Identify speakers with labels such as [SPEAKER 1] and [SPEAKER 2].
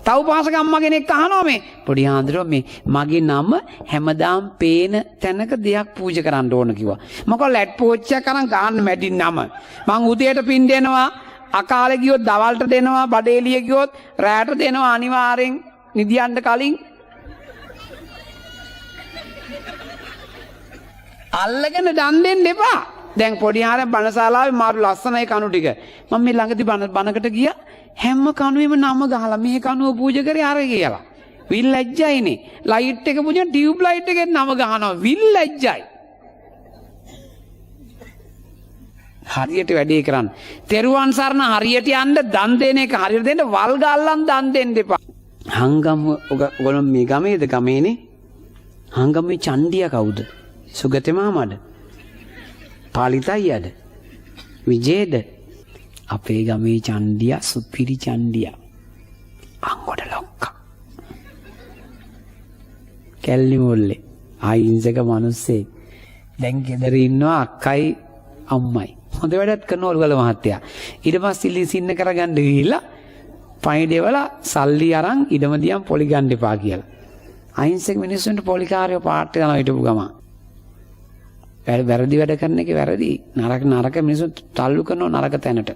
[SPEAKER 1] තව උපාසක අම්මා කෙනෙක් අහනවා මේ පොඩි හාමුදුරුවෝ මේ මගේ නම හැමදාම පේන තැනක දෙයක් පූජා කරන්න ඕන කිව්වා. මොකද ලැට් පෝච්චියක් අරන් ගහන්න මැඩින් නම. මං උදේට පින් දෙනවා, අකාලේ ගියොත් දවල්ට දෙනවා, බඩේලිය ගියොත් රැට දෙනවා, අනිවාර්යෙන් නිදියන්න කලින් අල්ලගෙන දන් දෙන්න එපා. දැන් පොඩි හාරන් බණශාලාවේ මාරු ලස්සනයි කණු ටික. මම මේ ළඟදී බණකට ගියා. හැම කණුවෙම නම ගහලා මේ කණුව පූජා කරේ අර කියලා. විල් ලැජ්ජයිනේ. ලයිට් එක පූජා ටියුබ් ලයිට් එකෙන් නම ගහනවා. විල් ලැජ්ජයි. හරියට වැඩේ කරන්න. තෙරුවන් සරණ හරියට යන්න දන් දෙන එක හරියට දෙන්න වල් ගල්ලන් දන් දෙන්න එපා. හංගම ඔයගොල්ලෝ මේ ගමේද ගමේනේ? හංගමේ චණ්ඩියා කවුද? සුගත මාමද? පාලිත අයියාද? විජේද? අපේ ගමේ චණ්ඩියා සුපිරි චණ්ඩියා. අංගොඩ ලොක්කා. කැල්ලි මොල්ලේ. අහිංසක මිනිස්සෙක්. දැන් ගෙදර ඉන්නවා අක්කයි අම්මයි. හොඳ වැඩක් කරන ඔළුවල මහත්තයා. ඊට පස්සේ ඉල්ලි සින්න කරගන්න ගිහිල්ලා පණිඩේවල සල්ලි අරන් ඉඩම දියම් පොලි ගන්න එපා කියලා. අහිංසක මිනිස්සුන්ට පොලිකාරයෝ පාට්ට යනවා හිටපු ගමන්. වැරදි වැඩ කරන එක වැරදි. නරක නරක මිනිස්සු තල්ලු කරනවා නරක තැනට.